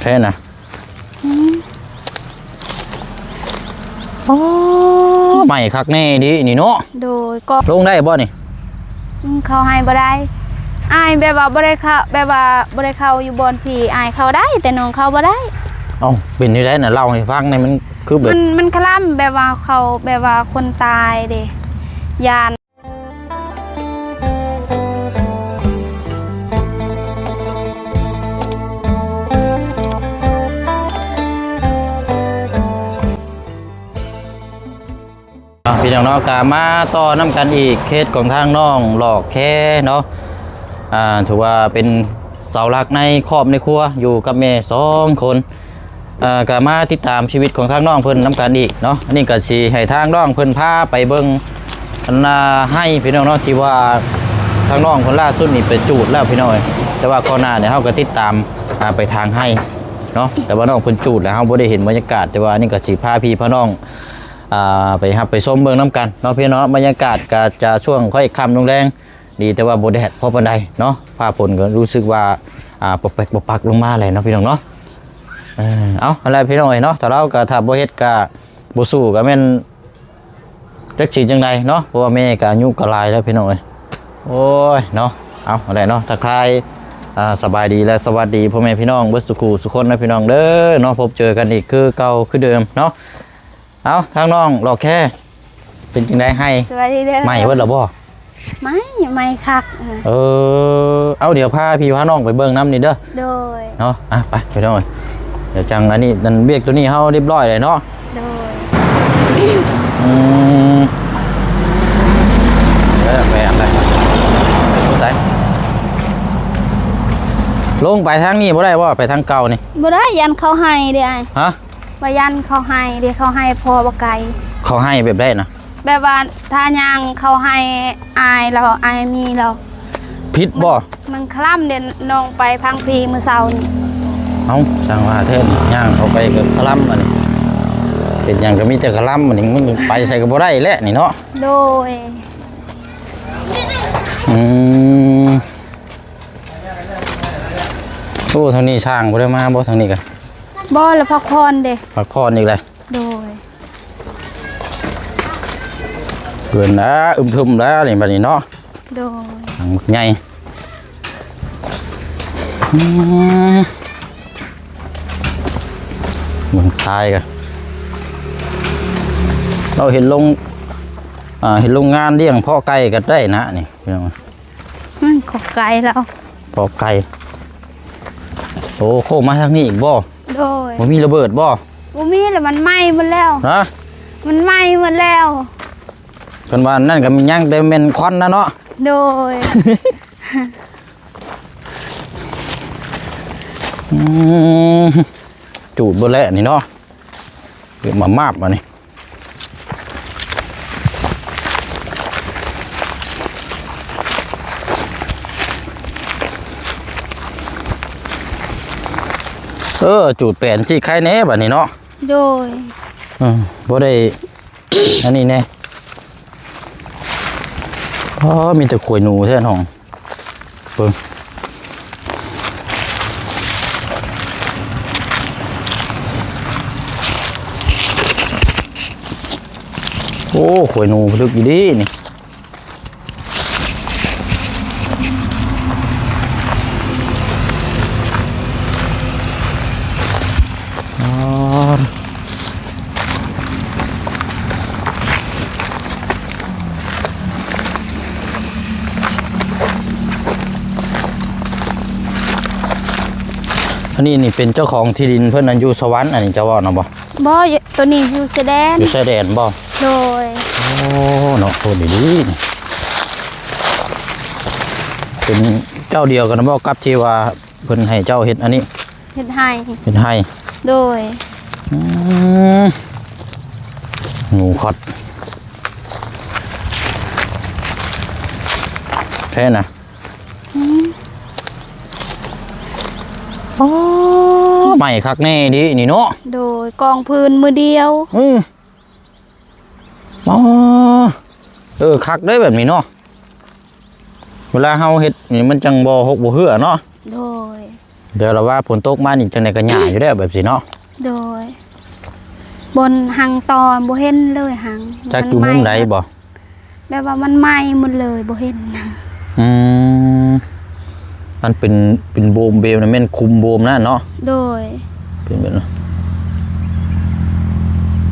ແທ້ນະ ອືມ ອໍ ໃໝ່ຄັກແນ່ເດນີ້ເນາະ. ໂດຍ ກໍລົງໄດ້ບໍ່ນີ້? ອືມ ເຂົ້າໄຮ່ບໍ່ໄດ້ ອ້າຍແບບວ່າບໍ່ໄດ້ເຂົ້າ ແບບວ່າບໍ່ໄດ້ເຂົ້າຢູ່ບ່ອນພີ້ ອ້າຍເຂົ້າໄດ້ ແຕ່ນ້ອງເຂົ້າບໍ່ໄດ້. ເອົ້າ ເປັນຈັ່ງໃດນະ? ເລົ່າໃຫ້ຟັງແດ່ ມັນຄືແບບ ມັນ ມັນຄະລຳ ແບບວ່າເຂົາ ແບບວ່າຄົນຕາຍເດ ຢ້ານ. ອ່ະ ພີ່ນ້ອງເນາະ ກະມາຕໍ່ນຳກັນອີກ ເຄສຂອງທາງນ້ອງຫຼອກແຄເນາະ ອ່າ ຖືວ່າເປັນເສົາຫຼັກໃນຄອບໃນຄົວ ຢູ່ກັບແມ່ສອງຄົນ. ເອີ ກະມາຕິດຕາມຊີວິດຂອງທາງນ້ອງເພິ່ນນຳກັນອີກເນາະ. ອັນນີ້ກະຊິໃຫ້ທາງນ້ອງເພິ່ນພາໄປເບິ່ງອັນນາໄຮ່ພີ່ນ້ອງເນາະ ທີ່ວ່າທາງນ້ອງເພິ່ນລ່າສຸດນີ້ໄປຈູດແລ້ວພີ່ນ້ອງເອີຍ. ແຕ່ວ່າກ່ອນໜ້ານີ້ເຮົາກະຕິດຕາມ ອ່າ ໄປທາງໄຮ່ເນາະ ແຕ່ວ່ານ້ອງເພິ່ນຈູດແລ້ວ ເຮົາບໍ່ໄດ້ເຫັນບັນຍາກາດ. ແຕ່ວ່າອັນນີ້ກະຊິພາພີ່ພານ້ອງ ອ່າ ໄປຮັບໄປຊົມເບິ່ງນຳກັນເນາະພີ່ນ້ອງເນາະ. ບັນຍາກາດກະຈະຊ່ວງຄ້ອຍຄ່ຳລົງແລງ ດີແຕ່ວ່າບໍ່ແດດພໍປານໃດເນາະ ຟ້າຝົນກໍຮູ້ສຶກວ່າ ອ່າ ປົກແປັກປົກປັກລົງມາແຫຼະເນາະພີ່ນ້ອງເນາະ. ເອີ ເອົາ ຫັ້ນແຫຼະພີ່ນ້ອງເອີຍເນາະ ຖ້າລາວກໍ ຖ້າບໍ່ເຮັດກໍບໍ່ສູ້ກໍແມ່ນຈັກຊິຈັ່ງໃດເນາະ ເພາະວ່າແມ່ກໍອາຍຸກໍຫຼາຍແລ້ວພີ່ນ້ອງເອີຍ. ໂອ້ຍເນາະ ເອົາ ຫັ້ນແຫຼະເນາະ ທັກທາຍ ອ່າ ສະບາຍດີ ແລະ ສະຫວັດດີພໍ່ແມ່ພີ່ນ້ອງເບິດສູ່ຄູ່ສູ່ຄົນນະພີ່ນ້ອງເດີເນາະ. ພົບເຈີກັນອີກຄືເກົ່າຄືເດີມເນາະ. ເອົາ ທາງນ້ອງຫຼອກແຄ ເປັນຈັ່ງໃດໄຮ່? ສະບາຍດີເດີ. ໄໝ້ເບິດແລ້ວບໍ່? ໄໝ້ ໄໝ້ຄັກ. ເອີ ເອົາ ດຽວພາພີ່ພານ້ອງໄປເບິ່ງນຳນີ້ເດີ. ໂດຍ ເນາະ ອ່ະ ໄປ ໄປເດີ. ດຽວຈັ່ງອັນນີ້ ອັນວຽກໂຕນີ້ເຮົາຮຽບຮ້ອຍແລ້ວເນາະ. ໂດຍ ອືມ ເອີ ໄປອັນໃດ ໄປທາງໃດ? ລົງໄປທາງນີ້ບໍ່ໄດ້ບໍ່? ໄປທາງເກົ່ານີ້ ບໍ່ໄດ້ ຢ້ານເຂົ້າໄຮ່ເດ້ອ້າຍ. ຮະ? ວ່າຢ້ານເຂົ້າໄຮ່ເດ້ ເຂົ້າໄຮ່ພໍ່ບໍ່ໄກ. ເຂົ້າໄຮ່ແບບໃດນະ? ແບບວ່າຖ້າຍ່າງເຂົ້າໄຮ່ອ້າຍລາວ ອ້າຍມີລາວ ຜິດບໍ່? ມັນ ມັນຄະລຳເດ້ ນ້ອງໄປພັງພີມື້ເຊົ້ານີ້. ເອົ້າ ຊ່າງວ່າແທ້ນີ້ ຍ່າງເຂົ້າໄປກໍຄະລຳ ອັນນີ້ເປັນຫຍັງກໍມີແຕ່ຄະລຳ ອັນນີ້ມັນໄປໃສກໍບໍ່ໄດ້ແຫຼະນີ້ເນາະ. ໂດຍ ອືມ ໂອ້ ທາງນີ້ຊ່າງບໍ່ໄດ້ມາບໍ່ ທາງນີ້ກະ? ບໍ່ລະ ພັກຜ່ອນເດ້. ພັກຜ່ອນອີກແລ້ວ. ໂດຍ ເພິ່ນນະ ອຶມທຶມແລ້ວນີ້ ບັດນີ້ເນາະ. ໂດຍ ຫຼັງບັກໃຫຍ່. ອືມ ເບິ່ງຊາຍກະ ເຮົາເຮັດໂລງ ອ່າ ເຮັດໂລງງານລ້ຽງເພາະໄກ່ກໍໄດ້ນະນີ້. ອືມ ຂອບໃຈລາວ ຂອບໃຈ. ໂອ້ ໂຄ້ງມາທາງນີ້ອີກບໍ່? ໂດຍ ບໍ່ມີລະເບີດບໍ່? ບໍ່ມີແລ້ວ ມັນໄໝ້ໝົດແລ້ວ. ຮະ? ມັນໄໝ້ໝົດແລ້ວ. ເພິ່ນວ່ານັ້ນກໍຍັງແຕ່ແມ່ນຄວັນນະເນາະ. ໂດຍ ອືມ ຈູດເບິດແລ້ວນີ້ເນາະ ເກືອບມາມາບອັນນີ້. ເອີ ຈູດແປນຊິໄຄແດ່ບັດນີ້ເນາະ. ໂດຍ ເອີ ບໍ່ໄດ້ ອັນນີ້ແດ່. ອໍ ມີແຕ່ຂວຍໜູແທ້ນ້ອງ. ເບິ່ງ ໂອ້ ຂວຍໜູເລິກອີ່ຫຼີນີ້. ອໍ ອັນນີ້ນີ້ເປັນເຈົ້າຂອງທີ່ດິນເພິ່ນນັ້ນຢູ່ສະຫວັນ ອັນນີ້ເຈົ້າເວົ້ານະບໍ່? ບໍ່ ໂຕນີ້ຢູ່ຊາຍແດນ. ຢູ່ຊາຍແດນບໍ່? ໂດຍ. ໂອ້ ເນາະ ໂອ້ ດີໆ ເປັນເຈົ້າດຽວກັນນະບໍ່ ກັບທີ່ວ່າ ເພິ່ນໃຫ້ເຈົ້າເຮັດອັນນີ້ ເຮັດໄຮ່. ເຮັດໄຮ່. ໂດຍ. ອືມ ໜູຄອດ ແທ້ນະ. ອືມ ອໍ ໃໝ່ຄັກແນ່ເດນີ້ເນາະ. ໂດຍ ກອງພື້ນມື້ດຽວ. ອືມ ອໍ ເອີ ຄັກເດ້ແບບນີ້ເນາະ. ເວລາເຮົາເຮັດນີ້ມັນຈັ່ງບໍ່ຫົກບໍ່ເຫືອເນາະ. ໂດຍ. ແຕ່ລະວ່າຝົນຕົກມານີ້ ຈັ່ງໃດກໍຫຍ້າຢູ່ແລ້ວແບບຊີ້ເນາະ. ໂດຍ ບ່ອນຮັງຕອນບໍ່ເຫັນເລີຍ ຮັງ ຈັກຢູ່ມຸມໃດບໍ່? ແບບວ່າມັນໄໝ້ໝົດເລີຍ ບໍ່ເຫັນ. ອືມ ມັນເປັນ ເປັນໂບມ ເບມນະ ແມ່ນຄຸມໂບມນະເນາະ. ໂດຍ ເປັນແບບນັ້ນ.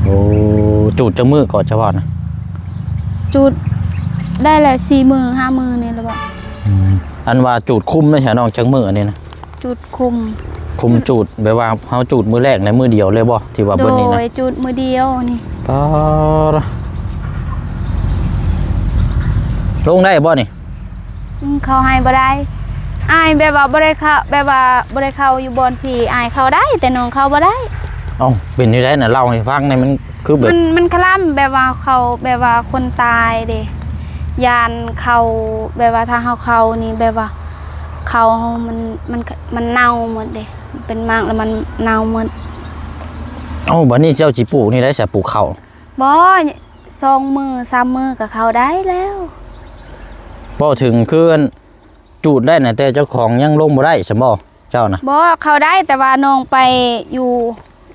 ໂອ້ ຈູດຈັກມື້ກໍຈະວ່ານະ? ຈູດໄດ້ແຫຼະ ສີ່ມື້ ຫ້າມື້ນີ້ລະບໍ່. ອືມ ອັນວ່າຈູດຄຸມໄດ້ຊະນ້ອງ ຈັກມື້ອັນນີ້ນະ? ຈູດຄຸມ ຄຸມຈູດ ແບບວ່າເຮົາຈູດມື້ແລກໃນມື້ດຽວເລີຍບໍ່ ທີ່ວ່າເບິດນີ້ນະ? ໂດຍ ຈູດມື້ດຽວນີ້. ປາດ ລົງໄດ້ບໍ່ນີ້? ອືມ ເຂົ້າໃຫ້ບໍ່ໄດ້ ອ້າຍແບບວ່າບໍ່ໄດ້ເຂົ້າ ແບບວ່າບໍ່ໄດ້ເຂົ້າຢູ່ບ່ອນພີ້ ອ້າຍເຂົ້າໄດ້ ແຕ່ນ້ອງເຂົ້າບໍ່ໄດ້. ເອົ້າ ເປັນຈັ່ງໃດນະ ເລົ່າໃຫ້ຟັງແດ່ ມັນ ຄືແບບ ມັນ ມັນຄະລຳ ແບບວ່າເຂົາ ແບບວ່າຄົນຕາຍເດ້ ຢ້ານເຂົ້າ ແບບວ່າຖ້າເຮົາເຂົ້ານີ້ ແບບວ່າເຂົ້າເຮົາມັນ ມັນ ມັນເນົ່າໝົດເດ້ ເປັນໝາກແລ້ວມັນເນົ່າໝົດ. ເອົ້າ ບາດນີ້ເຈົ້າຊິປູກນີ້ໄດ້ຊະ ປູກເຂົ້າ? ບໍ່ ສອງມື້ ສາມມື້ກໍເຂົ້າໄດ້ແລ້ວ. ເວົ້າເຖິງຄືອັນ ຈູດໄດ້ນະ ແຕ່ເຈົ້າຂອງຍັງລົງບໍ່ໄດ້ຊັ້ນບໍ່ ເຈົ້ານະ? ບໍ່ ເຂົ້າໄດ້ ແຕ່ວ່ານ້ອງໄປຢູ່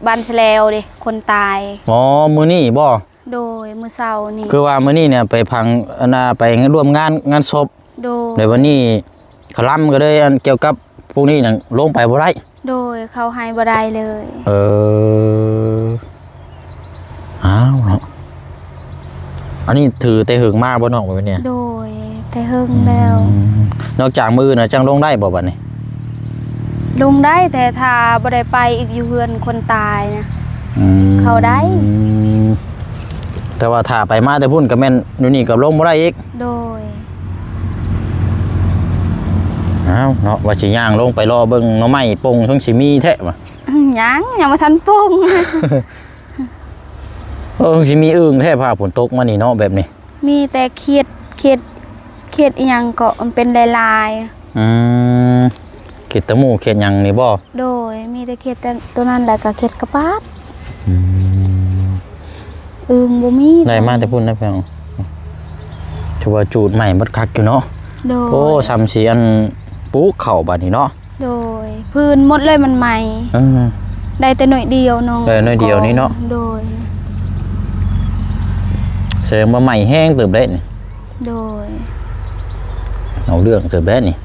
ບ້ານຊະແລວເດ້ ຄົນຕາຍ. ອໍ ມື້ນີ້ບໍ່? ໂດຍ ມື້ເຊົ້ານີ້. ຄືວ່າມື້ນີ້ນີ້ໄປພັງ ອັນນ່າ ໄປຮ່ວມງານ ງານສົບ. ໂດຍ ແລ້ວວັນນີ້ຄະລຳກໍເລີຍ ອັນ ກ່ຽວກັບພວກນີ້ຍັງລົງໄປບໍ່ໄດ້. ໂດຍ ເຂົ້າໃຫ້ບໍ່ໄດ້ເລີຍ. ເອີ ອ້າວເນາະ ອັນນີ້ຖືແຕ່ເຫິງມາບໍ່ນ້ອງ ແບບນີ້? ໂດຍ ແຕ່ເຫິງແລ້ວ. ອືມ ນອກຈາກມື້ອື່ນນະ ຈັ່ງລົງໄດ້ບໍ່ບັດນີ້? ລົງໄດ້ ແຕ່ຖ້າບໍ່ໄດ້ໄປອີກຢູ່ເຮືອນຄົນຕາຍນະ ອືມ ເຂົ້າໄດ້. ແຕ່ວ່າຖ້າໄປມາແຕ່ພຸ້ນກໍແມ່ນຢູ່ນີ້ກໍລົງບໍ່ໄດ້ອີກ. ໂດຍ ອ້າວເນາະ ວ່າຊິຍ່າງລົງໄປເລາະເບິ່ງໜໍ່ໄມ້ປົ່ງ ເຖິງຊິມີແທ້ຫວາ. ຍັງ ຍັງບໍ່ທັນປົ່ງ. ເອີ ເຖິງຊິມີອຶ່ງແທ້ ຟ້າຝົນຕົກມານີ້ເນາະ ແບບນີ້. ມີແຕ່ຂຽດ ຂຽດ ຂຽດອີ່ຫຍັງເກາະ ມັນເປັນລາຍໆ. ອືມ ຂຽດຕະໝູ ຂຽດຫຍັງນີ້ບໍ່? ໂດຍ ມີແຕ່ຂຽດແຕ່ໂຕນັ້ນ ແລ້ວກໍຂຽດກະປາດ. ອືມ ອຶ່ງບໍ່ມີ. ໄດ້ມາແຕ່ພຸ້ນນະພີ່ນ້ອງ. ຖືວ່າຈູດໃໝ່ໝົດຄັກຢູ່ເນາະ. ໂດຍ ໂອ້ ສ່ຳຊິອັນປູກເຂົ້າບາດນີ້ເນາະ. ໂດຍ ພື້ນໝົດເລີຍ ມັນໄໝ້. ເອີ ໄດ້ແຕ່ໜ້ອຍດຽວນ້ອງ. ເອີ ໜ້ອຍດຽວນີ້ເນາະ. ໂດຍ ສະແດງວ່າໄໝ້ແຮງເຕີບເດ້ນີ້. ໂດຍ ເອົາເລື່ອງເຕີບເດ້ນີ້.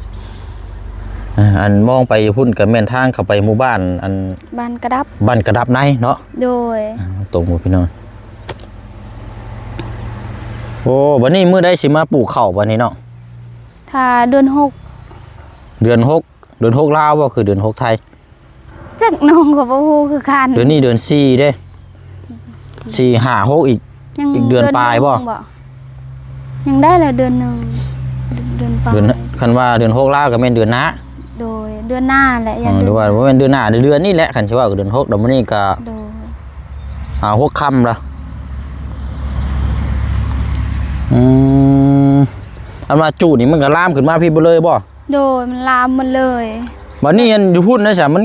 ເອີ ອັນມອງໄປຢູ່ພຸ້ນກໍແມ່ນທາງເຂົ້າໄປໝູ່ບ້ານ ອັນ ບ້ານກະດັບ ບ້ານກະດັບໃນເນາະ. ໂດຍ ອ່າ ຕົງບໍ່ພີ່ນ້ອງ. ໂອ້ ບັດນີ້ມື້ໃດຊິມາປູກເຂົ້າບັດນີ້ເນາະ? ຖ້າເດືອນຫົກ. ເດືອນຫົກ ເດືອນຫົກລາວບໍ່ ຄືເດືອນຫົກໄທ? ຈັກ ນ້ອງກໍບໍ່ຮູ້ຄືກັນ. ເດືອນນີ້ເດືອນສີ່ເດ້ ສີ່ ຫ້າ ຫົກ ອີກ ຍັງ ອີກເດືອນປາຍບໍ່? ເດືອນໜຶ່ງບໍ່? ຍັງໄດ້ລະເດືອນໜຶ່ງ ເດືອນປາຍ. ເດືອນ ຄັນວ່າເດືອນຫົກລາວກໍແມ່ນເດືອນໜ້າ. ໂດຍ ເດືອນໜ້າແຫຼະ. ເອີ ຢ້ານເດືອນ ຫຼືວ່າບໍ່ແມ່ນເດືອນໜ້າ ເດືອນນີ້ແຫຼະ ຄັນຊິເວົ້າກໍເດືອນຫົກດອກ. ມື້ນີ້ກໍ ໂດຍ ອ່າ ຫົກຄ່ຳລະ. ອືມ ອັນວ່າຈູດນີ້ມັນກໍລາມຂຶ້ນມາພີ້ເບິດເລີຍບໍ່? ໂດຍ ມັນລາມໝົດເລີຍ. ບັດນີ້ອັນຢູ່ພຸ້ນນະ ສະ ມັນ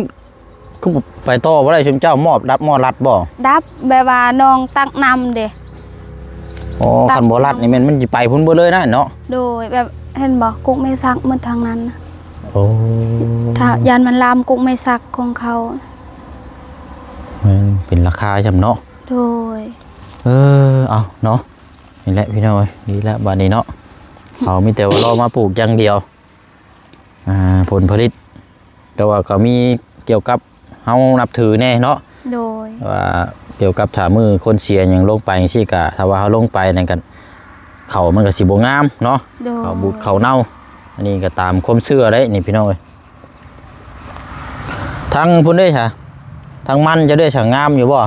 ຄືໄປຕໍ່ບໍ່ໄດ້ ຊຸມເຈົ້າມອດດັບມອດລັດບໍ່? ດັບ ແບບວ່ານ້ອງຕັກນ້ຳເດ້. ອໍ ຕັກ ຄັນບໍ່ລັດນີ້ແມ່ນມັນຊິໄປພຸ້ນເບິດເລີຍນະເນາະ. ໂດຍ ແບບເຫັນບໍ່ ກົກໄມ້ສັກໝົດທາງນັ້ນ. ໂອ້ ຖ້າຢ້ານມັນລາມກົກໄມ້ສັກຂອງເຂົາ. ແມ່ນ ເປັນລາຄາຊ້ຳເນາະ. ໂດຍ ເອີ ເອົາເນາະ. ນີ້ແຫຼະພີ່ນ້ອງເອີຍ ດີແລ້ວບາດນີ້ເນາະ. ເຮົາມີແຕ່ວ່າລໍມາປູກຢ່າງດຽວ ອ່າ ຜົນຜະລິດ ແຕ່ວ່າກໍມີກ່ຽວກັບເຮົານັບຖືແດ່ເນາະ. ໂດຍ ວ່າກ່ຽວກັບຖ້າມື້ຄົນເສຍຫຍັງລົງໄປຈັ່ງຊີ້ ກະຖ້າວ່າເຮົາລົງໄປນັ້ນ ກະເຂົ້າມັນກະຊິບໍ່ງາມເນາະ. ໂດຍ ເຂົ້າບູດເຂົ້າເນົ່າ. ອັນນີ້ກໍຕາມຄວາມເຊື່ອເດ້ນີ້ພີ່ນ້ອງເອີຍ. ທາງພຸ້ນເດ້ຊະ ທາງມັນເຈົ້າເດ້ຊະ ງາມຢູ່ບໍ່?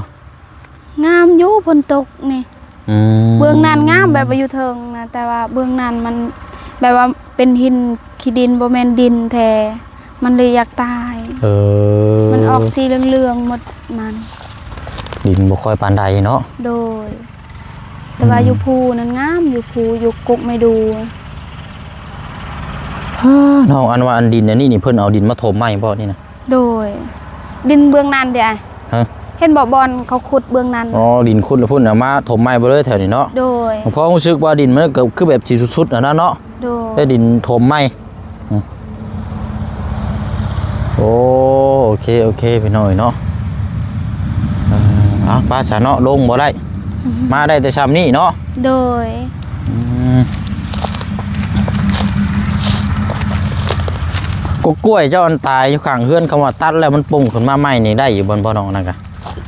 ງາມຢູ່ ຝົນຕົກນີ້. ອືມ ເບື້ອງນັ້ນງາມ ແບບວ່າຢູ່ເທິງນະ ແຕ່ວ່າເບື້ອງນັ້ນມັນແບບວ່າເປັນຫີນຂີ້ດິນ ບໍ່ແມ່ນດິນແທ້ ມັນເລີຍຢາກຕາຍ. ເອີ ມັນອອກສີເຫຼືອງໆໝົດມັນ. ດິນບໍ່ຄ່ອຍປານໃດເນາະ. ໂດຍ ແຕ່ວ່າ ອືມ ຢູ່ພູນັ້ນງາມ ຢູ່ພູ ຢູ່ກົກໄມ້ດູ. ເອີ ນ້ອງ ອັນວ່າອັນດິນອັນນີ້ນີ້ ເພິ່ນເອົາດິນມາຖົມໃໝ່ບໍ່ນີ້ນະ? ໂດຍ ດິນເບື້ອງນັ້ນເດ້ອ້າຍ. ຮະ? ເຫັນບໍ່ ບ່ອນເຂົາຂຸດເບື້ອງນັ້ນ. ອໍ ດິນຂຸດແລ້ວພຸ້ນ ເອົາມາຖົມໃໝ່ເບິດເລີຍແຖວນີ້ເນາະ. ໂດຍ ພໍຮູ້ສຶກວ່າດິນມັນກໍຄືແບບຊິສຸດໆ ອັນນັ້ນເນາະ. ໂດຍ ແຕ່ດິນຖົມໃໝ່. ອືມ ໂອ ໂອ້ ໂອເຄ ໂອເຄ ພີ່ນ້ອງເນາະ. ເອີ ເອົາ ໄປຊະເນາະ ລົງບໍ່ໄດ້ ອືມ ມາໄດ້ແຕ່ຊ່ຳນີ້ເນາະ. ໂດຍ ອືມ ກົກກ້ວຍເຈົ້າອັນຕາຍຢູ່ຂ້າງເຮືອນ ຄຳວ່າຕັດແລ້ວມັນປົ່ງຂຶ້ນມາໃໝ່ນີ້ໄດ້ຢູ່ບໍ່ ບໍ່ນ້ອງ? ນັ້ນກະ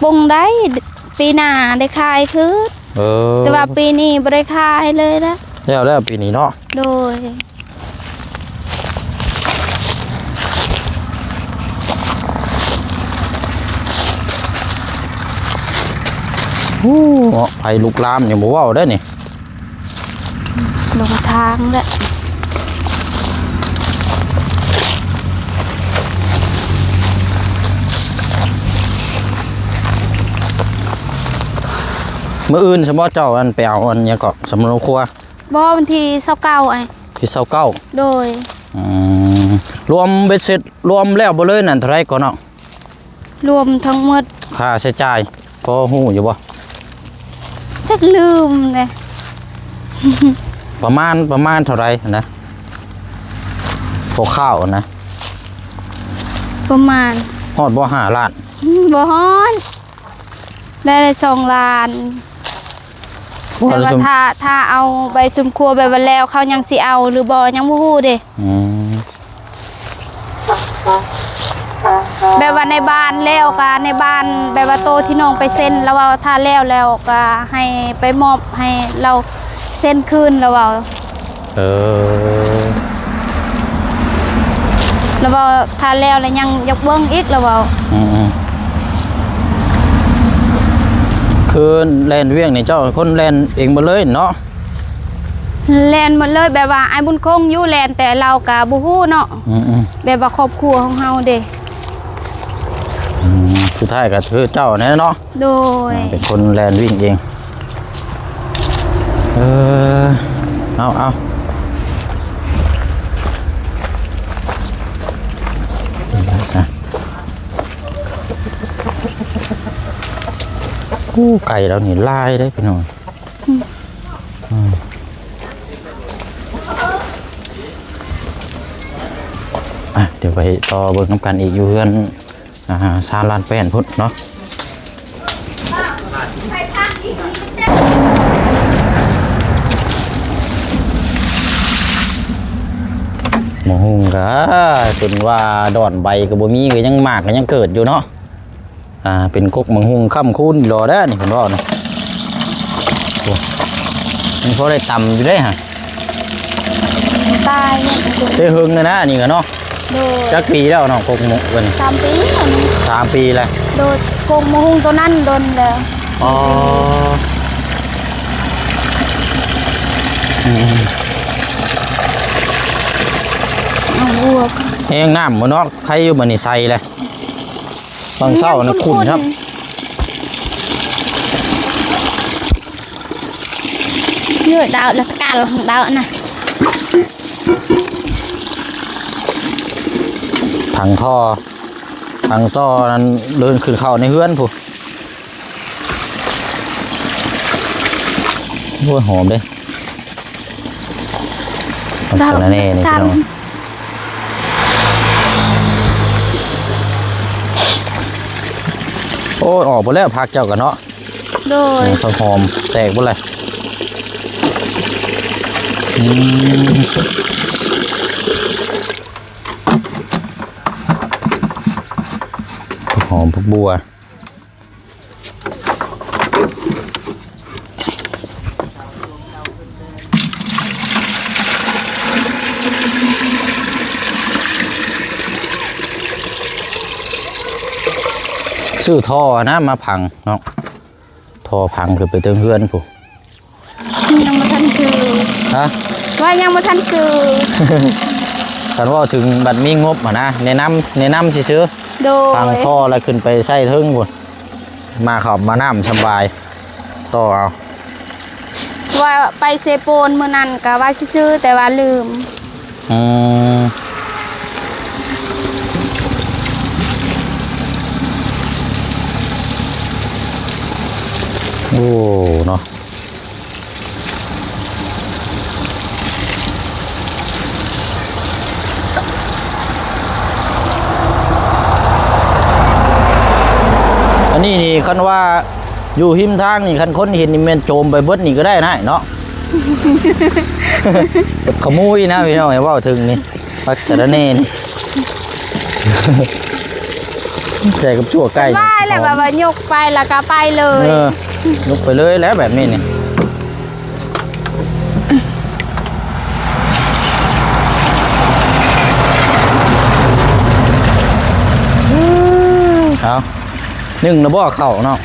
ປົ່ງໄດ້ ປີໜ້າໄດ້ຂາຍຄືນ. ເອີ ແຕ່ວ່າປີນີ້ບໍ່ໄດ້ຂາຍເລີຍລະ ແລ້ວ ແລ້ວປີນີ້ເນາະ. ໂດຍ ໂອ້ ເນາະ ໄຟລຸກລາມຍັງບໍ່ເວົ້າເດ້ນີ້. ລົງທາງແລ້ວ ມື້ອື່ນຊະບໍ່ ເຈົ້າອັນໄປເອົາອັນຫຍັງເກາະ ສຳນວນຄົວ? ບໍ່ ວັນທີຊາວເກົ້າ ອ້າຍ ທີຊາວເກົ້າ. ໂດຍ ອືມ ລວມເບັດເສັດ ລວມແລ້ວເບິດເລີຍນັ້ນ ເທົ່າໃດເກາະນ້ອງ? ລວມທັງໝົດ ຄ່າໃຊ້ຈ່າຍພໍຮູ້ຢູ່ບໍ່? ຈັກລືມເດ້ ປະມານ ປະມານເທົ່າໃດຫັ້ນນະ? ຄ່າວໆນະ ປະມານ ຮອດບໍ່ ຫ້າລ້ານ? ອືມ ບໍ່ຮອດ ໄດ້ສອງລ້ານ. ແຕ່ວ່າຖ້າ ຖ້າເອົາໃບສຸມຄົວແບບວ່າແລ້ວ ເຂົາຍັງຊິເອົາຫຼືບໍ່ ຍັງບໍ່ຮູ້ເດ້. ອືມ ແບບວ່າໃນບ້ານແລ້ວກະໃນບ້ານ ແບບວ່າໂຕທີ່ນ້ອງໄປເຊັນ ລາວເວົ້າຖ້າແລ້ວ ແລ້ວກະໃຫ້ໄປມອບໃຫ້ລາວເຊັນຄືນ ລາວເວົ້າ. ເອີ ລາວເວົ້າຖ້າແລ້ວລະຍັງຢາກເບິ່ງອີກ ລາວເວົ້າ. ອືມ ຄືແລ່ນວຽກນີ້ເຈົ້າຄົນແລ່ນເອງເບິດເລີຍເນາະ? ແລ່ນໝົດເລີຍ ແບບວ່າອ້າຍບຸນຄົງຢູ່ແລ່ນ ແຕ່ລາວກະບໍ່ຮູ້ເນາະ. ອືມ ແບບວ່າຄອບຄົວຂອງເຮົາເດ້. ອືມ ສຸດທ້າຍກະຄືເຈົ້າແນ່ເນາະ. ໂດຍ ເປັນຄົນແລ່ນວິ່ງເອງ. ເອີ ເອົາ ເອົາ ໂອ້ ໄກ່ລາວນີ້ຫຼາຍເດ້ພີ່ນ້ອງ. ອືມ ອືມ ອ່ະ ດຽວໄປຕໍ່ເບິ່ງນຳກັນອີກຢູ່ເຮືອນ ອ່າ ຊານລ້ານແປ້ນພຸ້ນເນາະ. ໝາກຫຸ່ງກະ ເພິ່ນວ່າດອນໃບກະບໍ່ມີ ກະຍັງ ໝາກກະຍັງເກີດຢູ່ເນາະ. ອ່າ ເປັນກົກໝາກຫຸ່ງຄ້ຳຄູນອີ່ຫຼໍ່ແດ່ນີ້ ເພິ່ນເວົ້ານະ. ໂອ້ ຍັງພໍໄດ້ຕຳຢູ່ເດ້ຫະ. ຕາຍແລ້ວ ແຕ່ເຫິງແລ້ວນະ ອັນນີ້ກະເນາະ. ໂດຍ ຈັກປີແລ້ວນ້ອງ ກົກໝາກຫຸ່ງເພິ່ນ? ສາມປີແລ້ວນີ້ ສາມປີແລ້ວ. ໂດຍ ກົກໝາກຫຸ່ງໂຕນັ້ນດົນແລ້ວ. ອໍ ອືມ ເອົາອວກ ແຮງນ້ຳບໍ່ເນາະ ໄຄຢູ່ ບາດນີ້ໃສ່ແລ້ວ. ຕອນເຊົ້ານະຂຸ່ນຄັບ ເຍອະດາວລະກາລຂອງດາວນະ ຖັງທໍ່ ຖັງຕໍ່ນັ້ນເດີນຂຶ້ນເຂົ້າໃນເຮືອນພຸ້ນ. ໂອ້ຍ ຫອມເດ້. ຫອມສະລະແໜ່ນີ້ພີ່ນ້ອງ. ໂອ້ຍ ອອກໄປແລ້ວຜັກເຈົ້າກະເນາະ. ໂດຍ ເອີ ຜັກຫອມແຕກເບິດເລີຍ. ອືມ ຜັກຫອມ ຜັກບົ່ວ. ຊື້ທໍ່ຫັ້ນນະມາຝັງເນາະ ທໍ່ຝັງຂຶ້ນໄປເທິງເຮືອນພຸ້ນ. ຍັງບໍ່ທັນຊື້ ຮະ? ວ່າຍັງບໍ່ທັນຊື້. ຄັນເວົ້າເຖິງບັດມີງົບຫັ້ນນະ ແນະນຳ ແນະນຳຊື່ໆ. ໂດຍ ຝັງທໍ່ແລ້ວຂຶ້ນໄປໃສ່ເທິງພຸ້ນ ມາເຂົ້າມານ້ຳສະບາຍ ຕໍ່ເອົາ. ວ່າໄປເຊໂປນມື້ນັ້ນກະວ່າຊິຊື້ ແຕ່ວ່າລືມ. ອືມ ໂອ້ ເນາະ. ນີ້ນີ້ ຄັນວ່າຢູ່ຮິມທາງນີ້ ຄັນຄົນເຫັນນີ້ແມ່ນໂຈມໄປເບິດນີ້ກໍໄດ້ນາຍເນາະ. ແບບຂະໂມຍນະພີ່ນ້ອງ ເວົ້າເຖິງນີ້ ຜັກສະລະແໜ່ນີ້ ໃສ່ກັບຊົ່ວໄກ່ ວ່າແລ້ວ ແບບວ່າຍົກໄປແລ້ວກໍໄປເລີຍ. ເອີ ຍົກໄປເລີຍແຫຼະແບບນີ້ນີ້. ເອົາ ໜຶ້ງແລ້ວບໍ່ເຂົ້າເນາະ?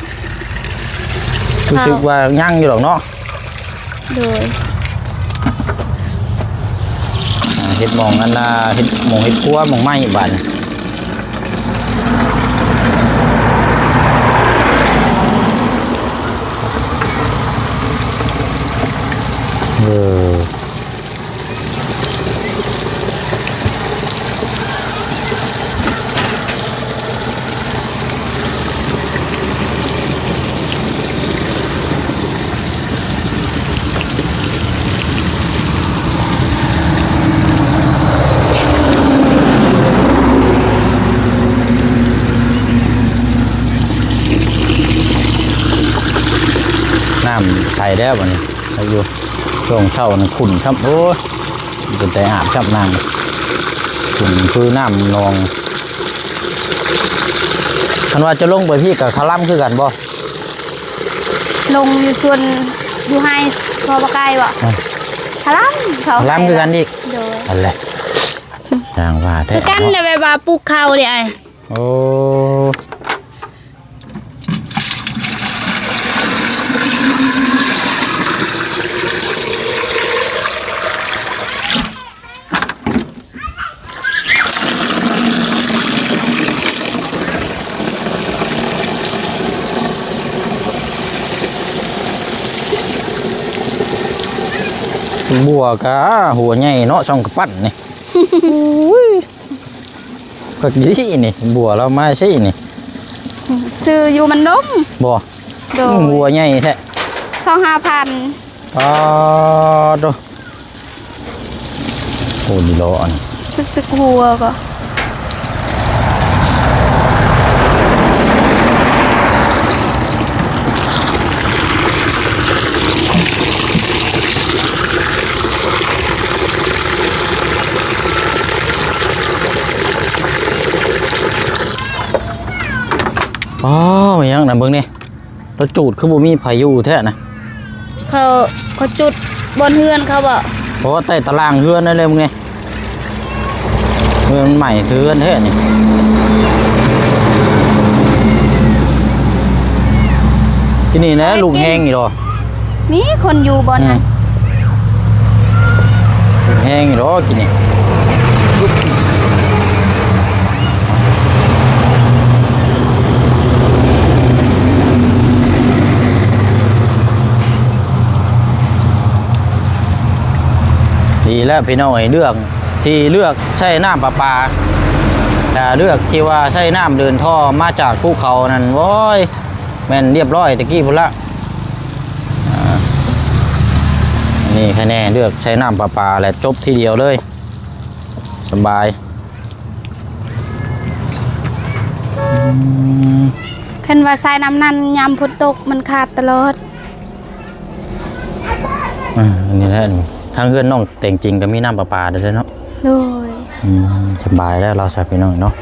ເຂົ້າ ຮູ້ສຶກວ່າຍັງຢູ່ດອກເນາະ. ໂດຍ ອ່າ ເຮັດໝ່ອງອັນນ່າ ເຮັດໝ່ອງເຮັດຄົວໝ່ອງໃໝ່ບາດນີ້. ເອີ ນ້ຳໃສແລ້ວບັດນີ້ ໄດ້ຢູ່. ຊ່ວງເຊົ້ານັ້ນຂຸ້ນຊ້ຳ ໂອ້ຍ ເປັນຕາອາບຊ້ຳນ້ຳ ຂຸ້ນຄືນ້ຳໜອງ. ຄັນວ່າຈະລົງໄປພີ້ກໍຄະລຳຄືກັນບໍ່? ລົງຢູ່ສວນ ຢູ່ໄຮ່ພໍ່ປະໄກ່ບໍ່? ອ່າ ຄະລຳ ເຂົາ ຄະລຳຄືກັນອີກ. ໂດຍ ຫັ້ນແຫຼະ ຢ່າງວ່າແທ້ ຄືກັນ ເນາະ ແຫຼະ ແບບວ່າປູກເຂົ້າເດ້ອ້າຍ. ໂອ້ ບົວກະຫົວໃຫຍ່ເນາະ ຊ່ອງກະປັ້ນນີ້. ໂອ້ຍ ຄັກດີນີ້ ບົວລາວມາຊີ້ນີ້ ຊື້ຢູ່ມັນດົມບໍ່? ໂດຍ ອືມ ບົວໃຫຍ່ແທ້ ຊາວຫ້າພັນ. ປາດໂທ້ ໂອ້ ດີເນາະອັນ ຕຶກໆ ຫົວກໍ ອໍ ແມ່ນຫຍັງນະ ເບິ່ງນີ້ ລະຈູດຄືບໍ່ມີໃຜຢູ່ແທ້ນະ? ເຂົາ ເຂົາຈູດບ່ອນເຮືອນເຂົາບໍ? ບໍ່ ໃຕ້ຕາລ່າງເຮືອນນັ້ນແຫຼະ ມຶງນີ້ ເຮືອນມັນໃໝ່ຄືເຮືອນແທ້ນີ້. ທີ່ນີ້ແຫຼະ ລຸກແຮງຢູ່ດອກ. ມີຄົນຢູ່ບ່ອນນັ້ນ ອືມ ແຮງຢູ່ດອກກິນນີ້. ດີແລ້ວພີ່ນ້ອງເອີຍ ເລືອກ ທີ່ເລືອກໃຊ້ນ້ຳປະປາ ແຕ່ເລືອກທີ່ວ່າໃຊ້ນ້ຳເດີນທໍ່ມາຈາກພູເຂົານັ້ນ ໂອ້ຍ ແມ່ນລຽບຮ້ອຍແຕ່ກີ້ພຸ້ນລະ. ອ່າ ນີ້ໃຄແນ່ ເລືອກໃຊ້ນ້ຳປະປາ ແລະ ຈົບທີດຽວເລີຍ ສະບາຍ. ອືມ ຄັນວ່າສາຍນ້ຳນັ້ນ ຍາມຝົນຕົກມັນຂາດຕະຫຼອດ. ອ່າ ອັນນີ້ແຫຼະ ທາງເຮືອນນ້ອງແຕງຈິງກໍມີນ້ຳປະປາເດ້ເນາະ. ໂດຍ ອືມ ສະບາຍແລ້ວລາວຊະພີ່ນ້ອງເນາະ.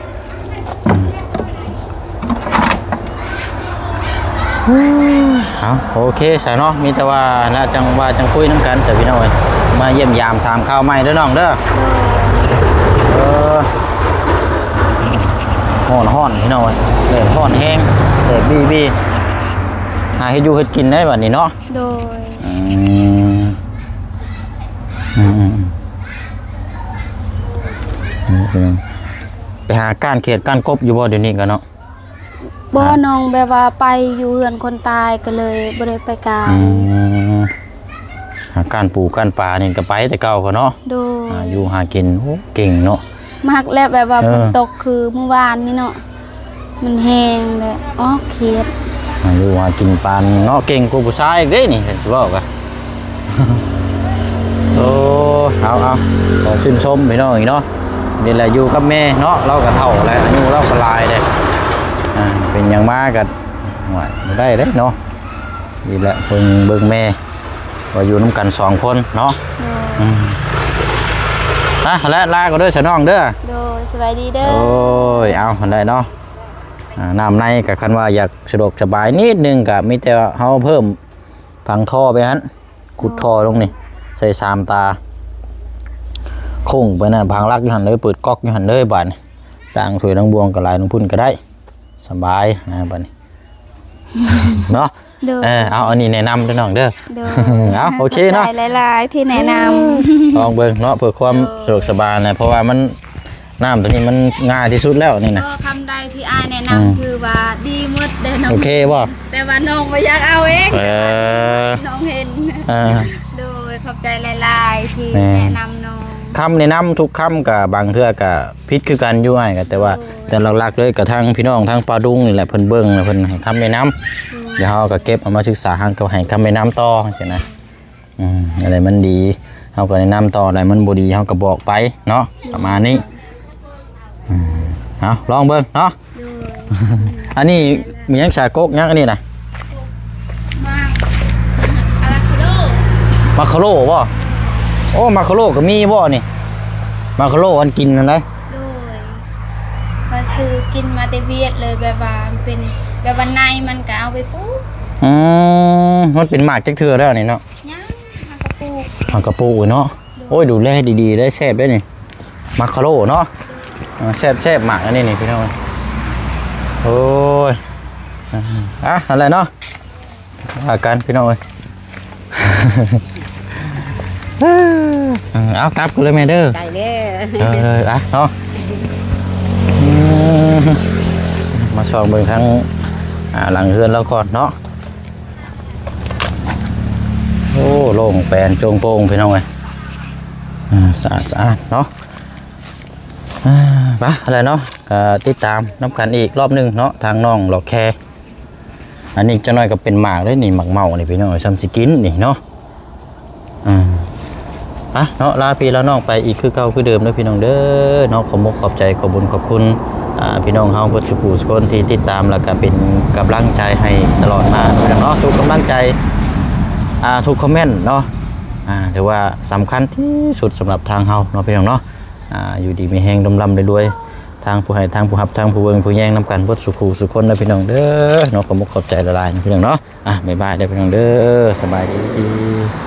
ເອົາ ໂອເຄຊະເນາະ ມີແຕ່ວ່ານະ ຈັ່ງວ່າຈັ່ງຄຸຍນຳກັນຊະພີ່ນ້ອງເອີຍ. ມາຢ້ຽມຢາມຖາມຂ່າວໃໝ່ເດີນ້ອງເດີ. ເອີ ຮ້ອນໆ ພີ່ນ້ອງເອີຍ ແດດຮ້ອນແຮງ ແດດບີໆ ຫາເຮັດຢູ່ເຮັດກິນໄດ້ບັດນີ້ເນາະ. ໂດຍ ອືມ ອືມ ອືມ ອືມ ໄປຫາກ້ານຂຽດກ້ານກົບຢູ່ບໍ່ດຽວນີ້ກະເນາະ? ບໍ່ ຫາ ນ້ອງແບບວ່າໄປຢູ່ເຮືອນຄົນຕາຍ ກໍເລີຍບໍ່ໄດ້ໄປການ. ອືມ ຫາກ້ານປູກ້ານປານີ້ກໍໄປແຕ່ເກົ່າກໍເນາະ. ໂດຍ ຫາຢູ່ຫາກິນ. ໂອ້ ເກັ່ງເນາະ. ມັກແຫຼະ ແບບວ່າ ເອີ ຝົນຕົກຄືມື້ວານນີ້ເນາະ ມັນແຮງແຫຼະ ອໍ ຂຽດ. ຫາຢູ່ຫາກິນປານເນາະ ເກັ່ງກວ່າຜູ້ຊາຍອີກເດ້ນີ້ ຊິເວົ້າກະ. ໂອ້ ເອົາໆ ຂໍຊື່ນຊົມພີ່ນ້ອງອີກເນາະ. ນີ້ແຫຼະ ຢູ່ກັບແມ່ເນາະ ລາວກໍເຖົ້າແລ້ວ ອາຍຸລາວກໍຫຼາຍແລ້ວ. ອ່າ ເປັນຫຍັງມາກໍ ໂອ້ຍ ບໍ່ໄດ້ເດ້ເນາະ. ນີ້ແຫຼະ ເບິ່ງ ເບິ່ງແມ່ ວ່າຢູ່ນຳກັນສອງຄົນເນາະ. ໂດຍ ອືມ ອ່ະ ແລະ ລາກໍເດີສະນ້ອງເດີ. ໂດຍ ສະບາຍດີເດີ. ໂອ້ຍ ເອົາ ຫັ້ນແຫຼະເນາະ. ອ່າ ນ້ຳໃນກໍຄັນວ່າຢາກສະດວກສະບາຍນິດໜຶ່ງ ກໍມີແຕ່ເຮົາເພີ່ມຝັງທໍ່ໄປຫັ້ນ ຂຸດທໍ່ລົງນີ້ ໃສ່ສາມຕາ ໂຄ້ງໄປນະ ພັງຫຼັກຢູ່ຫັ້ນເລີຍ ເປີດກັອກຢູ່ຫັ້ນເລີຍ. ບາດນີ້ລ້າງຖ້ວຍລ້າງບ່ວງກໍຫຼາຍລົງພຸ້ນກໍໄດ້ ສະບາຍນະບາດນີ້ ເນາະ. ໂດຍ ເອີ ເອົາ ອັນນີ້ແນະນຳເດີນ້ອງເດີ. ໂດຍ ເອົາ ໂອເຄເນາະ ຂອບໃຈຫຼາຍໆທີ່ແນະນຳ. ລອງເບິ່ງເນາະ ເພື່ອຄວາມ ໂດຍ ສະດວກສະບາຍນະ ເພາະວ່າມັນ ນ້ຳໂຕນີ້ມັນງ່າຍທີ່ສຸດແລ້ວນີ້ນະ. ກໍຄຳໃດທີ່ອ້າຍແນະນຳ ອືມ ຖືວ່າດີໝົດເດ້ນ້ອງ. ໂອເຄບໍ່? ແຕ່ວ່ານ້ອງບໍ່ຢາກເອົາເອງ. ເອີ ນ້ອງເຫັນ. ເອີ ໂດຍ ຂອບໃຈຫຼາຍໆທີ່ ແມ່ນ ແນະນຳນ້ອງ. ຄຳແນະນຳທຸກຄຳກະບາງເທື່ອກະຜິດຄືກັນຢູ່ອ້າຍ ກະແຕ່ວ່າ ໂດຍ ແຕ່ຫຼັກໆເລີຍກະທາງພີ່ນ້ອງທາງປ່າດຸງນີ້ແຫຼະ ເພິ່ນເບິ່ງແລ້ວເພິ່ນໃຫ້ຄຳແນະນຳ. ໂດຍ ແລ້ວເຮົາກະເກັບເອົາມາສຶກສາ ເຮົາກໍໃຫ້ຄຳແນະນຳຕໍ່ຈັ່ງຊີ້ນະ. ອືມ ອັນໃດມັນດີເຮົາກໍແນະນຳຕໍ່ ອັນໃດມັນບໍ່ດີເຮົາກໍບອກໄປເນາະ ປະມານນີ້. ອືມ ເອົາ ລອງເບິ່ງເນາະ. ໂດຍ ອັນນີ້ມີຫຍັງສາ ກົກຫຍັງອັນນີ້ນະ? ໝາກອາໂວຄາໂດ. ມາຄາໂລບໍ່? ໂອ້ ມາຄາໂລກໍມີບໍ່ນີ້? ມາຄາໂລອັນກິນຫັ້ນໃດ໋. ໂດຍ ຂ້ອຍຊື້ກິນມາແຕ່ຫວຽດເລີຍ ແບບວ່າມັນເປັນ ແບບວ່າໃນມັນກໍເອົາໄປປູກ. ອືມ ມັນເປັນໝາກຈັກເທື່ອແລ້ວນີ້ເນາະ? ຍັງ ເຮົາກໍປູກ ເຮົາກໍປູກເນາະ. ໂດຍ ໂອ້ຍ ດູແລດີໆ ໄດ້ແຊບເດ້ນີ້ ມາຄາໂລເນາະ. ອ່າ ແຊບໆ ໝາກອັນນີ້ນີ້ພີ່ນ້ອງ. ໂອ້ຍ ອ່ະ ຫັ້ນແຫຼະເນາະ ວ່າກັນພີ່ນ້ອງເອີຍ. ເອົາ ກັບກັນເລີຍແມ່ເດີ. ໄດ້ເດີ. ເອີ ອ່ະເນາະ ອືມ ມາສ່ອງເບິ່ງທາງ ອ່າ ຫຼັງເຮືອນລາວກ່ອນເນາະ. ໂອ້ ໂລ່ງແປນໂຈ້ງໂປ່ງພີ່ນ້ອງເອີຍ. ອ່າ ສະອາດ ສະອາດເນາະ. ອ່າ ໄປ ຫັ້ນແຫຼະເນາະ ກໍຕິດຕາມນຳກັນອີກລອບໜຶ່ງເນາະ ທາງນ້ອງຫຼອກແຄ. ອັນນີ້ຈັກໜ້ອຍກໍເປັນໝາກເດ້ນີ້ ໝາກເມົານີ້ພີ່ນ້ອງເອີຍ ຊ່ຳຊິກິນນີ້ເນາະ. ອ່າ ໄປເນາະ ລາພີ່ລານ້ອງໄປອີກຄືເກົ່າຄືເດີມເດີພີ່ນ້ອງເດີເນາະ. ຂອບມຸກຂອບໃຈ ຂອບບຸນຂອບຄຸນ ອ່າ ພີ່ນ້ອງເຮົາເບິດສູ່ຜູ້ສູ່ຄົນທີ່ຕິດຕາມ ແລ້ວກໍເປັນກຳລັງໃຈໃຫ້ຕະຫຼອດມາພີ່ນ້ອງເນາະ. ທຸກກຳລັງໃຈ ອ່າ ທຸກຄອມເມັນເນາະ ອ່າ ຖືວ່າສຳຄັນທີ່ສຸດສຳລັບທາງເຮົາເນາະ ພີ່ນ້ອງເນາະ. ອ່າ ຢູ່ດີມີແຮງ ລ່ຳລຳລວຍໆ ທາງຜູ້ໃຫ້ ທາງຜູ້ຮັບ ທາງຜູ້ເບິ່ງຜູ້ແຍງນຳກັນເບິດສູ່ຜູ້ສູ່ຄົນເດີພີ່ນ້ອງເດີເນາະ. ຂອບມຸກຂອບໃຈຫຼາຍໆ ພີ່ນ້ອງເນາະ. ອ່າ ບາຍບາຍເດີພີ່ນ້ອງເດີ ສະບາຍດີ.